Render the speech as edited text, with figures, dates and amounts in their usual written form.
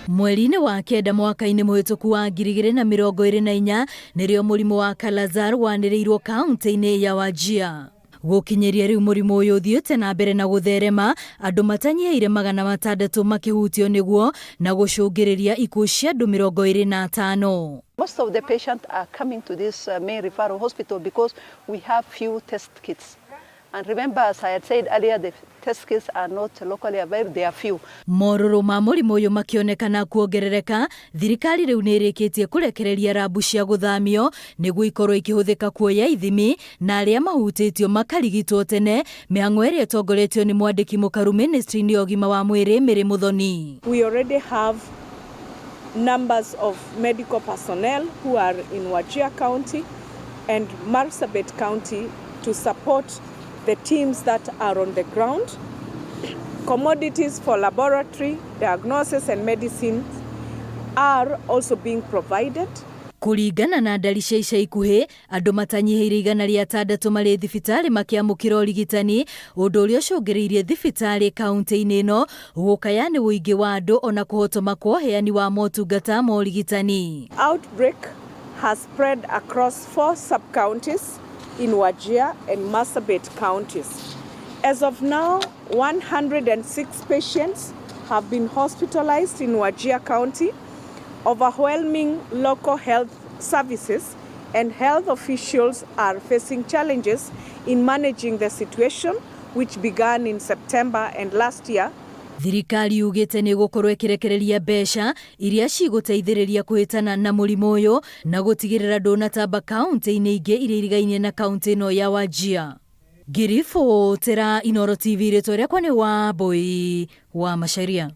Mweri-inĩ wa kenda mwaka-inĩ mũhĩtũku wa 2024 nĩrĩo mũrimũ wa Kala-azar wanĩrĩirwo kaunti-inĩ ya Wajir. Gũkinyĩria rĩu mũrimũ ũyũ ũthiĩte na mbere na gũtherema, andũ matanyihĩire 600 makĩhutio nĩguo na gũcũngĩrĩria ikuũ cia andũ 25. Most of the patients are coming to this main referral hospital because we have few test kits. And remember, as I had said earlier, the test kits are not locally available, they are few. Morũrũ ma mũrimũ ũyũ makĩonekana kuongerereka, thirikari rĩu nĩ ĩrĩkĩtie kũrekereria rambu cia gũthamio nĩguo ikorwo ikĩhũthĩka kuoya ithimi na arĩa mahutĩtio makarigitwo tene, mĩhang'o ĩrĩa ĩtongoretio nĩ mwandĩki mũkaru ministry-inĩ ya ũgima wa mwĩrĩ Mary Muthoni. We already have numbers of medical personnel who are in Wajir County and Marsabit County to support the teams that are on the ground. Commodities for laboratory, diagnosis and medicine are also being provided. Kũringana na ndari cia ica ikuhĩ, andũ matanyihĩire 600 marĩ thibitarĩ makĩamũkĩra ũrigitani, ũndũ ũrĩa ũcũngĩrĩirie thibitarĩ kaunti-inĩ ĩno gũkaya nĩ ũingĩ wa andũ ona kũhotoma kwa ũheani wa motungata ma ũrigitani. Outbreak has spread across 4 sub-counties in Wajir and Marsabit counties. As of now, 106 patients have been hospitalized in Wajir County. Overwhelming local health services and health officials are facing challenges in managing the situation, which began in September and last year. Thirikari yugĩte nĩ ĩgũkorwo ĩkĩrekereria mbeca iria cigũteithĩrĩria kũhĩtana na mũrimũ ũyũ na gũtigĩrĩra ndũnatamba kaunti-inĩ ingĩ iria irigainie na kaunti ĩno ya Wajir. Ngĩribotera Inooro TV, rĩtwa rĩakwa nĩ Wambui wa Macharia.